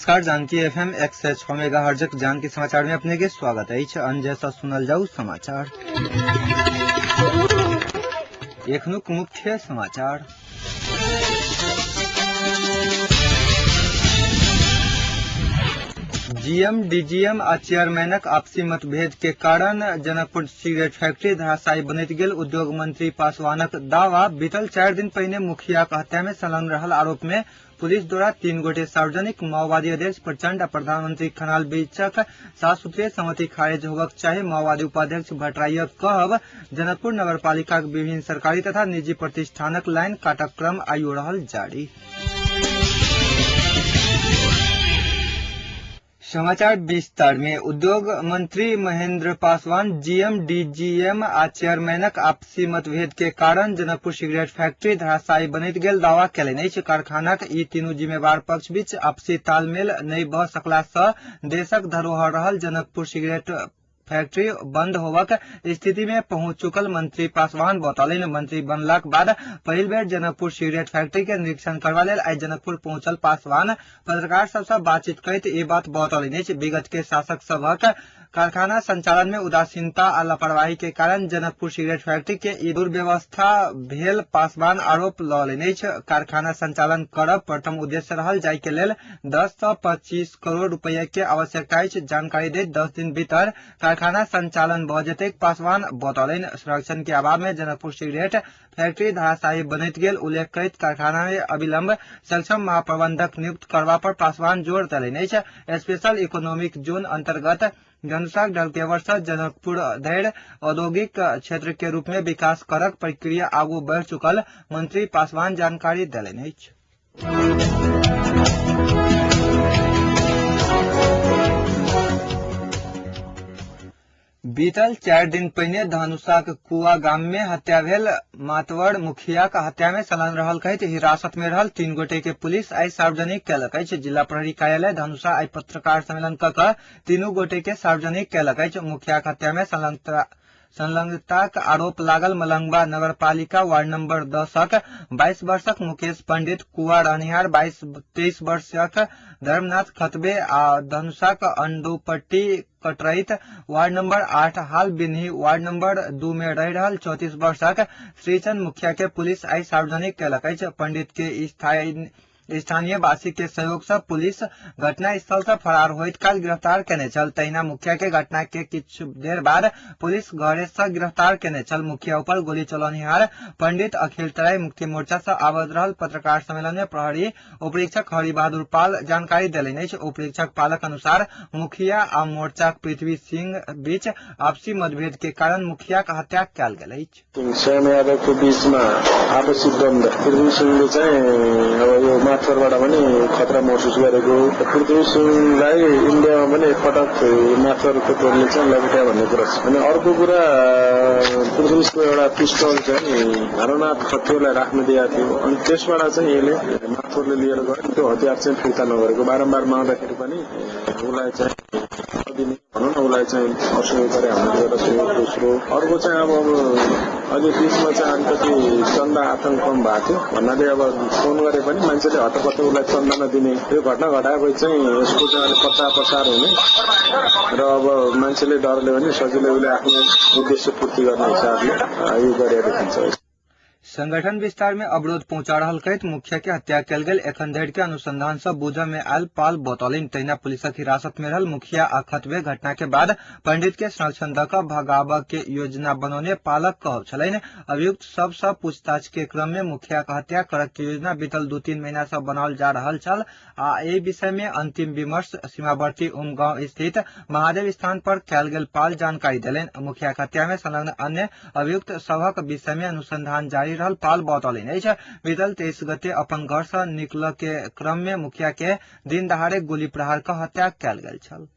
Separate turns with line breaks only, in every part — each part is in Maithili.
नमस्कार, जानकी एफएम 106 मेगाहर्जक जानकी समाचार में अपने के स्वागत अछि। अंजय से सुनल जाऊ समाचार। एखनुक मुख्य समाचार। जीएम, डीजीएम आ चेयरमैनक आपसी मतभेद के कारण जनकपुर सिगरेट फैक्ट्री धराशायी बनैत गेल उद्योग मंत्री पासवानक दावा। बीतल 4 दिन पहिने मुखियाक हत्या में संलग्न रहल आरोप में पुलिस द्वारा 3 गोटे सार्वजनिक माओवादी अध्यक्ष प्रचंड आ प्रधानमंत्री खनाल बीचक 7 सूत्रीय सहमति खारिज होबक चाही माओवादी उपाध्यक्ष भट्टराईक कहब। जनकपुर नगरपालिकाक विभिन्न सरकारी तथा निजी प्रतिष्ठानक लाइन काटक क्रम आइयो रहल जारी। समाचार विस्तार में उद्योग मंत्री महेंद्र पासवान जीएम, डीजीएम आ चेयरमैनक आपसी मतभेद के कारण जनकपुर सिगरेट फैक्ट्री धराशायी बनैत गेल दावा केलनि अछि। कारखानाक ई तीनू जिम्मेवार पक्ष बीच आपसी तालमेल नहि भऽ सकला सँ देशक धरोहर रहल जनकपुर सिगरेट फैक्ट्री बंद होबक स्थिति में पहुंच चुकल मंत्री पासवान बतौलनि। मंत्री बनलाक बाद पहिल बेर जनकपुर सिगरेट फैक्ट्री के निरीक्षण करबा लेल आइ जनकपुर पहुंचल पासवान पत्रकार सबसँ बातचीत करैत ई बात बतौलनि अछि। विगत के शासक सभक कारखाना संचालन में उदासीनता आ लापरवाही के कारण जनकपुर सिगरेट फैक्ट्री के ई दुर्व्यवस्था भेल पासवान आरोप लगौलनि अछि। कारखाना संचालन करब प्रथम उद्देश्य रहल, जाहि के लेल 10 सँ 25 करोड़ रुपया के आवश्यकता अछि। जानकारी दैत 10 दिन भीतर कारखाना संचालन भऽ जेतैक पासवान बतौलनि। संरक्षण के अभाव में जनकपुर सिगरेट फैक्ट्री धराशायी बनैत गेल उल्लेख करैत कारखाना में अविलंब सक्षम महाप्रबंधक नियुक्त करबा पर पासवान जोर देलनि अछि। स्पेशल इकोनॉमिक जोन अंतर्गत धनुषाक ढलकेवर सँ जनकपुर धरि औद्योगिक क्षेत्र के रूप में विकास करक प्रक्रिया आगू बढ़ि चुकल मंत्री पासवान जानकारी देलनि अछि। बीतल 4 दिन पहिने धनुषाक कुआ गाम में हत्या भेल मातवर मुखियाक हत्या में संलग्न रहल कहैत हिरासत में रहल 3 गोटे के पुलिस आइ सार्वजनिक केलक अछि। जिला प्रहरी कार्यालय धनुषा आइ पत्रकार सम्मेलन क कऽ 3 गोटे के सार्वजनिक केलक अछि। मुखियाक हत्या में संलग्नताक आरोप लागल मलंगवा नगरपालिका वार्ड नंबर 10 22 वर्षक मुकेश पंडित, कुआ रहनिहार 22-23 वर्षक धर्मनाथ खतबे आ धनुषाक अंडुपट्टी कटरैत वार्ड नंबर 8 हाल बिन्ही वार्ड नंबर 2 में रहि रहल 34 वर्षक श्रीचंद मुखिया के पुलिस आइ सार्वजनिक केलक अछि। पंडित के स्थानीय वासी के सहयोग से पुलिस घटना स्थल से फरार होइत काल गिरफ्तार केने छल। तहिना मुखिया के घटना के किछु देर बाद पुलिस घरे से गिरफ्तार केने छल। मुखिया ऊपर गोली चलौनिहार पंडित अखिल तराई मुक्ति मोर्चा से आबद्ध रहल पत्रकार सम्मेलन में प्रहरी उपरीक्षक हरिबहादुर पाल जानकारी देलनि अछि। उपरीक्षक पालक अनुसार मुखिया आ मोर्चाक पृथ्वी सिंह बीच आपसी मतभेद के कारण मुखियाक हत्या कयल गेल अछि।
श्याम यादवको बीचमा आपसी द्वन्द्व, पृथ्वी सिंहले चाहिँ अब यो माथवरबाट पनि खतरा महसुस गरेको, पृथ्वी सिंहलाई इन्डियामा पनि एकपटक माथवरको टोलले चाहिँ लपेट्या भन्ने कुरा छ। अनि अर्को कुरा पृथ्वीको एउटा पिस्टल चाहिँ हरनाथ खत्रीलाई राख्न दिएको थियो, अनि त्यसबाट चाहिँ यसले माथवरले लिएर गयो, त्यो हतियार चाहिँ फिर्ता नगरेको, बारम्बार माग्दाखेरि पनि उसलाई चाहिँ नदिने भनौँ न, उसलाई चाहिँ असहयोग गरे भन्ने एउटा सहयोग। दोस्रो अर्को चाहिँ अब अहिले बिचमा चाहिँ अलिकति चन्दा आतङ्क कम भएको थियो भन्नाले अब फोन गरे पनि मान्छेले हतपत उसलाई चन्दा नदिने, यो घटना घटाएपछि चाहिँ यसको चाहिँ अलिक प्रचार प्रसार हुने र अब मान्छेले डरले पनि सजिलै उसले आफ्नो उद्देश्य पूर्ति गर्ने हिसाबले यो गरेको देखिन्छ।
संगठन विस्तार में अवरोध पहुंचा रहल कहैत मुखिया के हत्या कयल गेल एखन धरि के अनुसंधान सँ बुझऽ में आयल पाल बतौलनि। तहिना पुलिसक हिरासत में रहल मुखिया आ खतबे घटना के बाद पंडित के संरक्षण दऽ कऽ भगाबऽ के योजना बनौने पालक कहब छलनि। अभियुक्त सब सँ पूछताछ के क्रम में मुखिया के हत्या करक के योजना बीतल 2-3 महीना सँ बनाओल जा रहल छल आ एहि विषय में अंतिम विमर्श सीमावर्ती उमगांव स्थित महादेव स्थान पर कयल गेल पाल जानकारी देलनि। मुखिया के हत्या में संलग्न अन्य अभियुक्त सभक विषय में अनुसंधान जारी रहल पाल बतौलनि अछि। बीतल 23 गते अपन घर सँ निकलऽ के क्रम में मुखिया के दिन दहाड़े गोली प्रहार कऽ हत्या कयल गेल छल।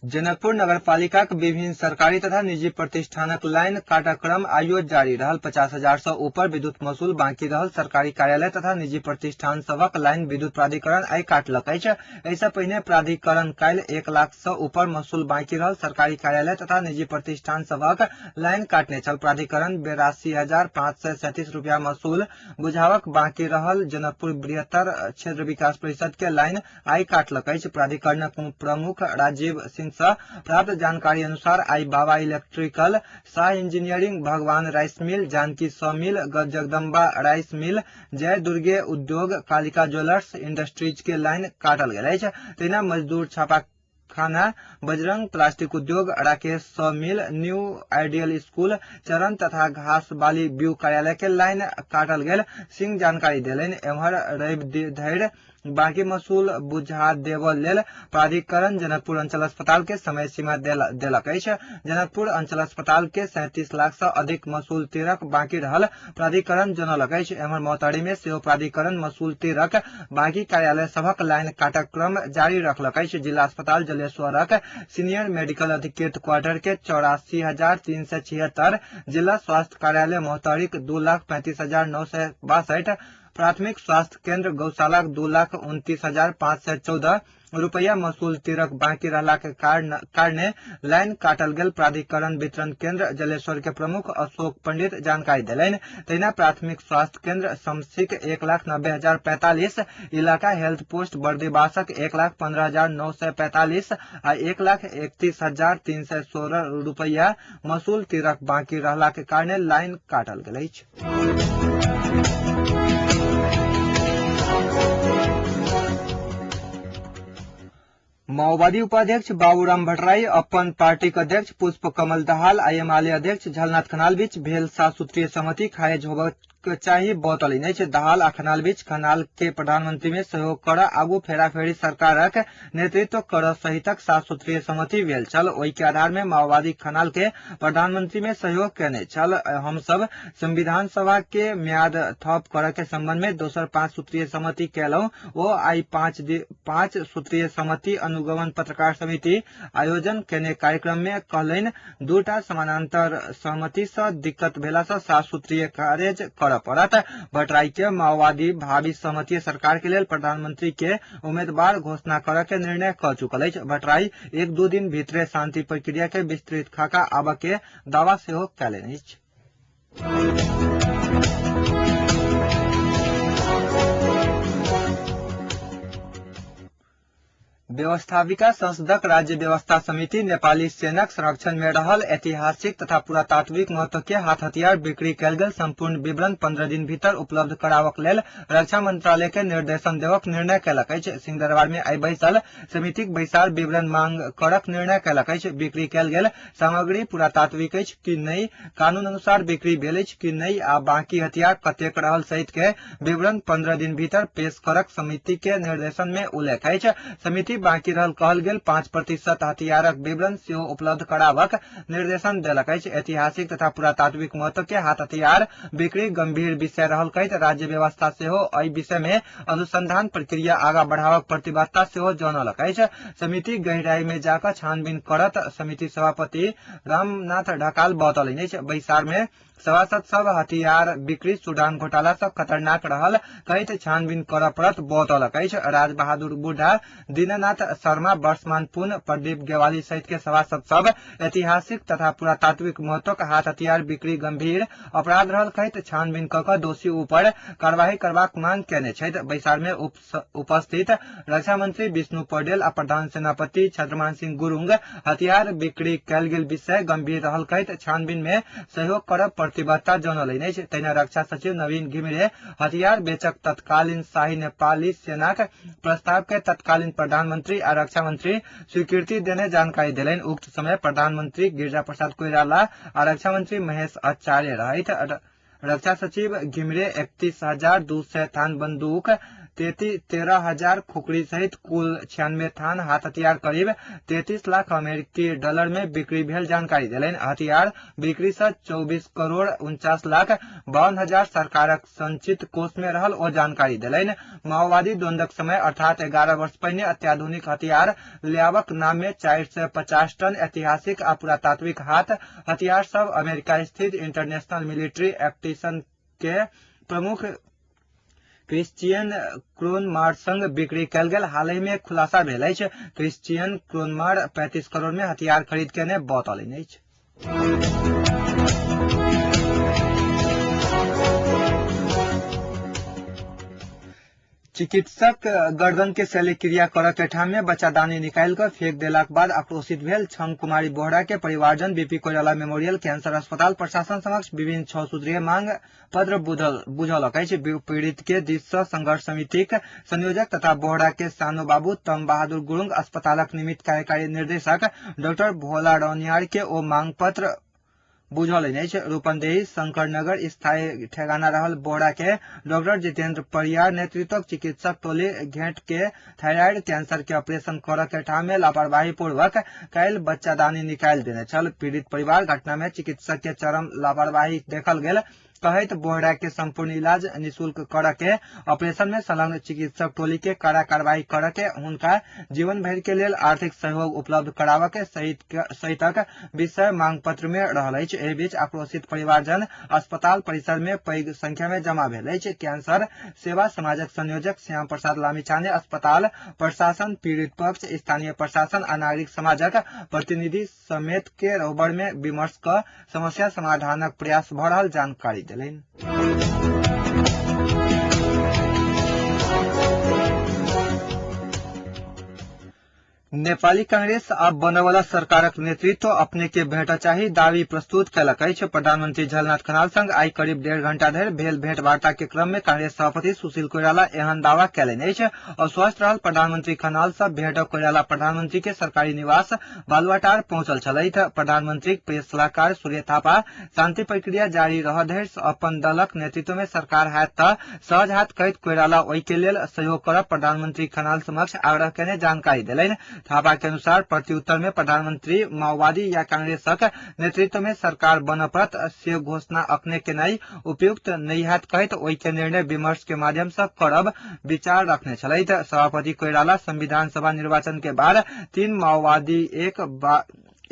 जनकपुर नगरपालिकाक विभिन्न सरकारी तथा निजी प्रतिष्ठानक लाइन काटक्रम आइयो जारी रहल। 50,000 सँ ऊपर विद्युत महसूल बाँकी रहल सरकारी कार्यालय तथा निजी प्रतिष्ठान सभक लाइन विद्युत प्राधिकरण आइ काटलक अछि। एहिसँ पहिने प्राधिकरण काल्हि 1 लाख सँ ऊपर महसूल बाँकी रहल सरकारी कार्यालय तथा निजी प्रतिष्ठान सभक लाइन काटने छल। प्राधिकरण 82,537 रुपया महसूल बुझावक बाँकी रहल जनकपुर बृहत्तर क्षेत्र विकास परिषद के लाइन आइ काटलक अछि। प्राधिकरणक प्रमुख राजीव सिंह सँ प्राप्त जानकारी अनुसार आई Baba electrical, Shah engineering, Bhagwan rice mill, Janaki saw mill, Jagdamba rice mill, Jai Durge Udyog, Kalika jewellers industries के लाइन काटल गेल अछि। तहिना मजदूर छापाखाना, बजरंग प्लास्टिक उद्योग, Rakesh saw mill, new ideal school, Charan तथा घास बाली व्यू कार्यालय के लाइन काटल गेल सिंह जानकारी देलनि। एम्हर रवि धरि बाकी महसूल बुझा देबऽ लेल प्राधिकरण जनकपुर अंचल अस्पताल के समय सीमा देलक अछि। जनकपुर अंचल अस्पताल के 37 लाख सँ अधिक महसूल तिरक बाकी रहल प्राधिकरण जनौलक अछि। एम्हर मौतारी में सेहो प्राधिकरण महसूल तिरक बाकी कार्यालय सभक लाइन काटक क्रम जारी रखलक अछि। जिला अस्पताल जलेश्वरक सीनियर मेडिकल अधिकृत क्वार्टर के 84,376, जिला स्वास्थ्य कार्यालय मौतारीक 2,35,962, प्राथमिक स्वास्थ्य केंद्र गौशालाक 2,29,514 रुपया महसूल तिरक बाँकी रहलाक कारणे लाइन काटल गेल प्राधिकरण वितरण केंद्र जलेश्वर के प्रमुख अशोक पंडित जानकारी देलनि। तहिना प्राथमिक स्वास्थ्य केंद्र समसीक 1,90,045, इलाका हेल्थ पोस्ट बर्दिवासक 1,15,945 आ 1,31,316 रुपया महसूल तिरक बाँकी रहलाक कारणे लाइन काटल गेल अछि। माओवादी उपाध्यक्ष बाबूराम भट्टराई अपन पार्टीक अध्यक्ष पुष्प कमल दाहाल आ एमाले अध्यक्ष झलनाथ खनाल बीच भेल 7 सूत्रीय सहमति खारिज होबक चाही बतौलनि अछि। दाहाल आ खनाल बीच खनाल के प्रधानमंत्री में सहयोग कर आगू फेराफेरी सरकारक नेतृत्व कर सहितक 7 सूत्रीय सहमति भेल छल। ओहि के आधार में माओवादी खनाल के प्रधानमंत्री में सहयोग केने छल। हम सब संविधान सभा के म्याद थप कर के संबंध में दोसर 5 सूत्रीय सहमति केलहुं। ओ आई 5 सूत्रीय सहमति अनुगमन पत्रकार समिति आयोजन केने कार्यक्रम में कहलनि, दूटा समानांतर सहमति सँ दिक्कत भेला सँ 7 सूत्रीय खारिज कर पड़त। भट्टराई के माओवादी भावी सहमति सरकार के लेल प्रधानमंत्री के उम्मीदवार घोषणा करऽ के निर्णय क चुकल अछि। भट्टराई 1-2 दिन भीतरे शांति प्रक्रिया के विस्तृत खाका आबऽ के दावा सेहो कयलनि अछि। व्यवस्थापिका संसदक राज्य व्यवस्था समिति नेपाली सेनाक संरक्षण में रहल ऐतिहासिक तथा पुरातात्विक महत्व के हाथ हथियार बिक्री कयल गेल संपूर्ण विवरण 15 दिन भीतर उपलब्ध कराबक लेल रक्षा मंत्रालय के निर्देशन देबक निर्णय कयलक अछि। सिंहदरबार में आइ बैसल समितिक बैसार विवरण मांग करक निर्णय कयलक अछि। बिक्री कयल गेल सामग्री पुरातात्विक अछि कि नहि, कानून अनुसार बिक्री भेल अछि कि नहि आ बाकी हथियार कतेक रहल सहित के विवरण 15 दिन भीतर पेश करक समिति के निर्देशन में उल्लेख अछि। समिति बाकी रहल कहल गेल 5% हथियारक विवरण सेहो उपलब्ध कराबक निर्देशन देलक अछि। ऐतिहासिक तथा पुरातात्विक महत्व के हाथ हथियार बिक्री गंभीर विषय रहल कहैत राज्य व्यवस्था सेहो एहि विषय में अनुसंधान प्रक्रिया आगा बढ़ाबक प्रतिबद्धता सेहो जनौलक अछि। समिति गहराई में जाकऽ छानबीन करत समिति सभापति रामनाथ ढकाल बतौलनि अछि। बैसार में सभासद सब हथियार बिक्री सुडान घोटाला सँ खतरनाक रहल कहैत छानबीन करऽ पड़त बतौलक अछि। राज बहादुर बुढ़ा, दीनानाथ शर्मा, वर्षमान पुन, प्रदीप गेवाली सहित के सभासद सब ऐतिहासिक तथा पुरातात्विक महत्वक हाथ हथियार बिक्री गंभीर अपराध रहल कहैत छानबीन कऽ कऽ दोषी ऊपर कार्यवाही करबाक मांग केने छथि। बैसार में उपस्थित रक्षा मंत्री विष्णु पौडेल आ प्रधान सेनापति छत्रमान सिंह गुरुंग हथियार बिक्री कयल गेल विषय गंभीर रहल कहैत छानबीन में सहयोग करब प्रतिबद्धता जनौलनि अछि। तहिना रक्षा सचिव नवीन घिमिरे हथियार बेचक तत्कालीन शाही नेपाली सेनाक प्रस्ताव के तत्कालीन प्रधानमंत्री आ रक्षा मंत्री स्वीकृति देने जानकारी देलनि। उक्त समय प्रधानमंत्री गिरिजा प्रसाद कोइराला आ रक्षा मंत्री महेश आचार्य रहथि। रक्षा सचिव घिमिरे 31,200 थान बंदूक, 13,000 खुकरी सहित कुल 96 थान हाथ हथियार करीब 33 लाख अमेरिकी डॉलर में बिक्री भेल जानकारी देलनि। हथियार बिक्री से 24 करोड़ 49 लाख 52 हजार सरकारक संचित कोष में रहल ओ जानकारी देलनि। माओवादी द्वंद्वक समय अर्थात 11 वर्ष पहिने अत्याधुनिक हथियार ल्याबक नाम में 450 टन ऐतिहासिक आ पुरातात्विक हाथ हथियार सब अमेरिका स्थित इंटरनेशनल मिलिट्री एक्टिशन के प्रमुख क्रिश्चियन क्रोनमार संग बिक्री कयल गेल हालहि में खुलासा भेल अछि। क्रिश्चियन क्रोनमार 35 करोड़ में हथियार खरीद केने बतौलनि अछि। चिकित्सक गर्दन के शल्यक्रिया करऽ के ठाम में बच्चादानी निकालि कऽ फेंक देलाक बाद आक्रोशित भेल छम कुमारी बोहरा के परिवारजन बीपी कोइराला मेमोरियल कैंसर अस्पताल प्रशासन समक्ष विभिन्न 6 सूत्रीय मांग पत्र बुझौलक अछि। पीड़ित के दिस सँ संघर्ष समितिक संयोजक तथा बोहरा के सानो बाबू तम बहादुर गुरुंग अस्पतालक निमित्त कार्यकारी निर्देशक डॉक्टर भोला रौनियार के ओ मांग पत्र बुझौलनि अछि। रूपन्देही शंकरनगर स्थायी ठेगाना रहल बोहरा के डॉक्टर जितेंद्र परियार नेतृत्वक चिकित्सक टोली घेंट के थायराइड कैंसर के ऑपरेशन करऽ के ठाम में लापरवाही पूर्वक काल्हि बच्चादानी निकालि देने छल। पीड़ित परिवार घटना में चिकित्सक के चरम लापरवाही देखल गेल कहैत बोहरा के संपूर्ण इलाज निःशुल्क करऽ के ऑपरेशन में संलग्न चिकित्सक टोली के कड़ा कार्रवाई करऽ के हुनका जीवन भरि के लेल आर्थिक सहयोग उपलब्ध कराबऽ के सहितक विषय मांग पत्र में रहल अछि। एहि बीच आक्रोशित परिवारजन अस्पताल परिसर में पैघ संख्या में जमा भेल अछि। कैंसर सेवा समाजक संयोजक श्याम प्रसाद लामिछाने अस्पताल प्रशासन, पीड़ित पक्ष, स्थानीय प्रशासन आ नागरिक समाजक प्रतिनिधि समेत के रोहबर में विमर्श क समस्या समाधानक प्रयास भ रहल जानकारी देलनि। नेपाली कांग्रेस आब बनवला सरकारक नेतृत्व अपने के भेट चाही दावी प्रस्तुत कयलक अछि। प्रधानमंत्री झलनाथ खनाल संग आइ करीब 1.5 घंटा धरि भेल भेंटवार्ता के क्रम में कांग्रेस सभापति सुशील कोइराला एहन दावा कयलनि अछि। अस्वस्थ रहल प्रधानमंत्री खनाल सँ भेंट कोइराला प्रधानमंत्री के सरकारी निवास बालुवाटार पहुंचल छलथि। प्रधानमंत्री प्रेस सलाहकार सूर्य थापा शांति प्रक्रिया जारी रह धरि अपन दलक नेतृत्व में सरकार हैत त सहज हैत कहैत कोइराला ओहि के लेल सहयोग करब प्रधानमंत्री खनाल समक्ष आग्रह केने जानकारी देलनि। थापा के अनुसार प्रत्युत्तर में प्रधानमंत्री माओवादी या कांग्रेसक नेतृत्व में सरकार बनऽ पड़त से घोषणा अखने केनाइ उपयुक्त नहि हैत कहैत ओहि के निर्णय विमर्श के माध्यम से करब विचार रखने छलथि। सभापति कोइराला संविधान सभा निर्वाचन के बाद 3 माओवादी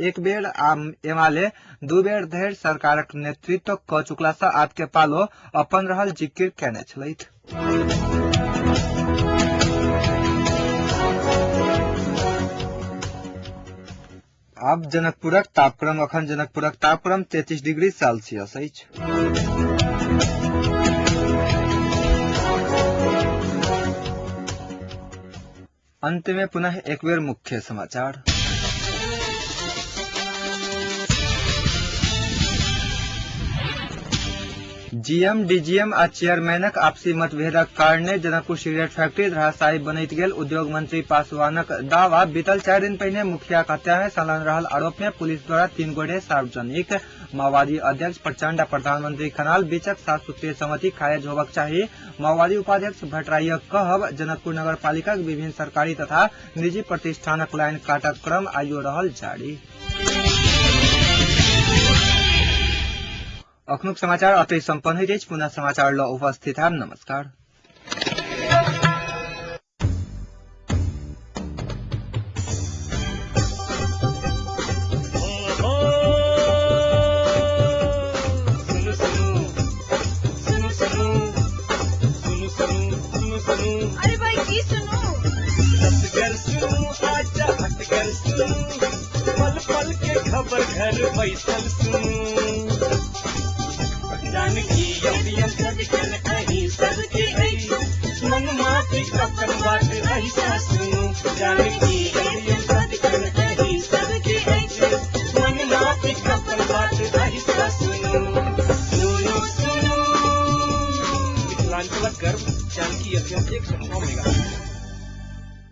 एक बेर आ एमाले 2 बेर धरि सरकारक नेतृत्व क चुकला सँ आब के पालो अपन रहल जिकिर केने छलथि। आब जनकपुरक तापक्रम। अखन जनकपुरक तापक्रम 33 डिग्री सेल्सियस अछि। अंत में पुनः एक बेर मुख्य समाचार। जीएम डीजीएम आ चेयरमैनक आपसी मतभेदक कारणे जनकपुर सिगरेट फैक्ट्री धराशायी बनैत गेल उद्योग मंत्री पासवानक दावा। बीतल 4 दिन पहिने मुखियाक हत्या में संलग्न रहल आरोप में पुलिस द्वारा 3 गोटे सार्वजनिक। माओवादी अध्यक्ष प्रचंड आ प्रधानमंत्री खनाल बीचक 7 सूत्रीय सहमति खारिज होबाक चाही माओवादी उपाध्यक्ष भट्टराईक कहब। जनकपुर नगरपालिकाक विभिन्न सरकारी तथा निजी प्रतिष्ठानक लाइन काटक क्रम आइयो रहल जारी। अखनुक समाचार अतै सम्पन्न होइत अछि। पुनः समाचार ल उपस्थित हम। नमस्कार।
अरे भाई की सुनू,
पल पल के खबर घर बैसल सुनू, जानकी अहीं सबके मन माफी अपन बात ऐसा सुनू, जानकी।